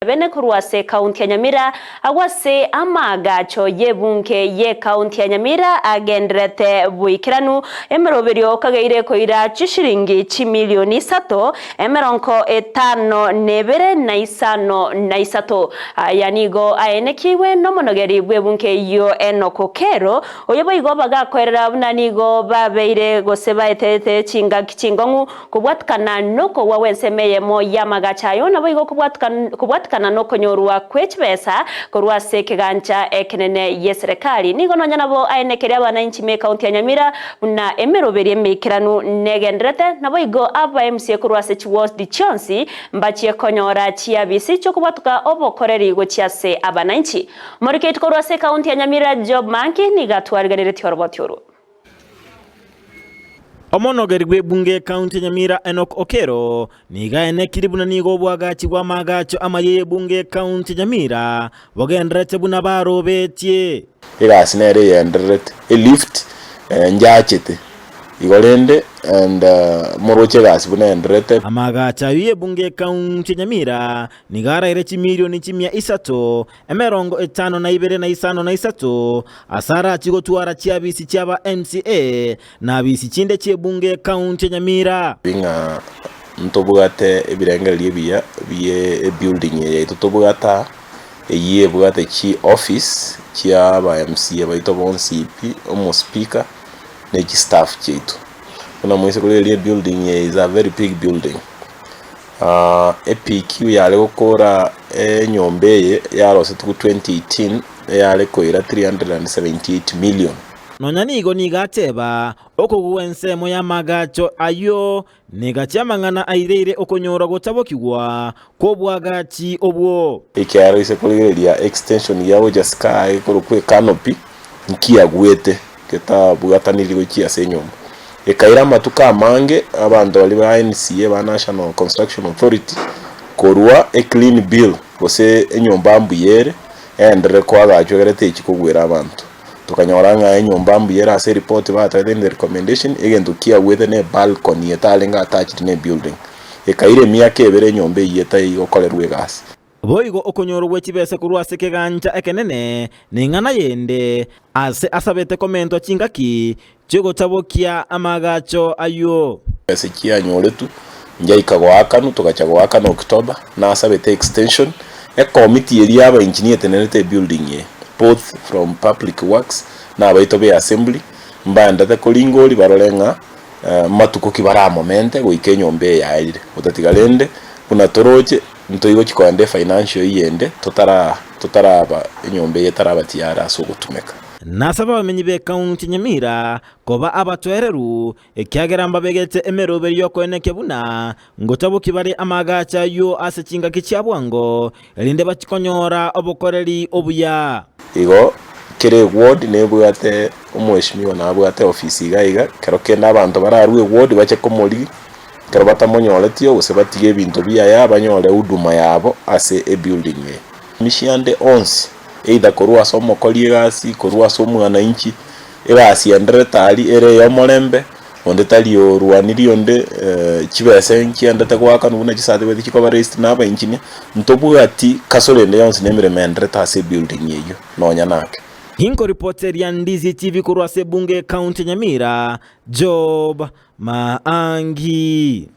Bene korwa ase ekaunti ya Nyamira agwo ase amaagacho y'ebunge y'ekaunti ya Nyamira agendererete boikeranu emeroberio okageire koira chishilingi chimilioni isato emerongo etano nebere na isano na isato. Aya nigo aenekigwe nomonogeri bw'ebunge eyio Enock Okello oyo boigo bagakoerera buna nigo babeire gose baetete chingaki chingong'u Kobwatikana nokogwa gw'ensemo eyemo y'amagacho ayo, naboigo kobwatikana nokonyorwa kwe chibesa korwa ase ekegancha ekenene gi'eserekari. Nigo nonya nabo aenekeria abanainchi b'ekaunti ya Nyamira buna emeroberio emeikeranu negendererete, naboigo aba MCA korwa ase chiwodi chionsi mbachie konyora chiabisi chi'okobwatuka obokoreri gochia ase abanainchi. Omoriketi korwa ase ekaunti ya Nyamira Job Manki nigo atwariganeretie oroboti orwo. Omonogeri bw'ebunge y'ekaunti ya Nyamira Enock Okello nigo aenekirie buna nigo obwagachi bw'amaagacho amaya y'ebunge y'ekaunti ya Nyamira bogendererete buna barobetie. Egasi nere eyendererete, elift njachete igo rende and moroche egasi buna eyendererete. Amaagacho ayio y'ebunge y'ekaunti ya Nyamira nigo araire chimilioni chimia isato 52 na isano na isato, ase arachie gotwara chiabisi chiaba MCA na abisi chinde chi'ebunge y'ekaunti ya Nyamira. Ng'a ntobwate ebirengererio ebiya bie ebuilding eye yaito tobwate aa, eyio ebwate chioffice chia aba MCA baito bonsi pi, omospeaker, ne chistaff chiaito. Buna moise korigereria ebuilding eye is a very big building. EPQ yare gokora enyomba eye yarosetigwe 2018 eyare koira 378 million. Nonya nigo nigo ateba, Okogwa ensemo y'amagacho ayio negache amang'ana aireire okonyorwa gotabokigwa kw'oboagachi obwo. Ekiagera ise korigereria extension gia gocha sky ekorokwa ecanopy nkiagwete getabwataniri gochia ase enyomba. Ekaira amatuko amange abanto baria ba NCA ba National Construction Authority korwa e clean bill gose enyomba mbuya ere eenderere koagachwa egere techi kogwera abanto. Tokanyora ng'a enyomba mbuya ere ase eripoti batoete in the recommendation egento kiagwete ne ebalcony etarenge attached ne ebuilding. Ekaira emiaka ebere enyomba eyio etai gokorerwa egasi. Boigo okonyorwa gwe chibesa korwa ase ekegancha ekenene neng'ana yende, ase asabete komentwa chingaki chi'ogotabokia amaagacho ayio. Chibesa chianyoretwe njaika goakanwa, togacha goakana October, nasabete extension, ekomiti eria y'aba engineer etenerete ebuilding eye, both from public works na abaito be assembly, mbaendete koringori barore ng'a matuko ki baramomente goika enyomba eye yaerire. Gotatiga rende buna toroche. Ntoigochi koenda efinancial eyende totara totaraba enyomba eye etaraba tiyari ase ogotumeka. Nasabe abamenyi b'ekaunti ya Nyamira koba abatoereru, ekiagera mbabegete emeroberi y'okoenekia buna ngotaboki bare amaagacho ayio ase chingaki chia bwango, erinde bachie konyora obokoreri obuya. Igo kera eward nebwate omweshimiwa nabwate ofisi iga iga, kero kende abanto bararue eward bache komorigia. Ekero batamonyoretio gose batige ebinto biaye banyore huduma yabo ase ebuilding eye. Misia ande onsi, either korwa ase omokori egasi, korwa ase omwanainchi, egasi enderete aria ere ey'omorembe, onde tari orwanirie onde, chibesa nchiendete goakanwa buna chicertificate chikoba raised na abaengineer, ntobwati kasoro ende yonsi na emeremo enderete ase ebuilding eyio nonya nake. Inkoripoteria Ndizi TV korwa ase ebunge y'ecounty ya Nyamira, Job Maangi.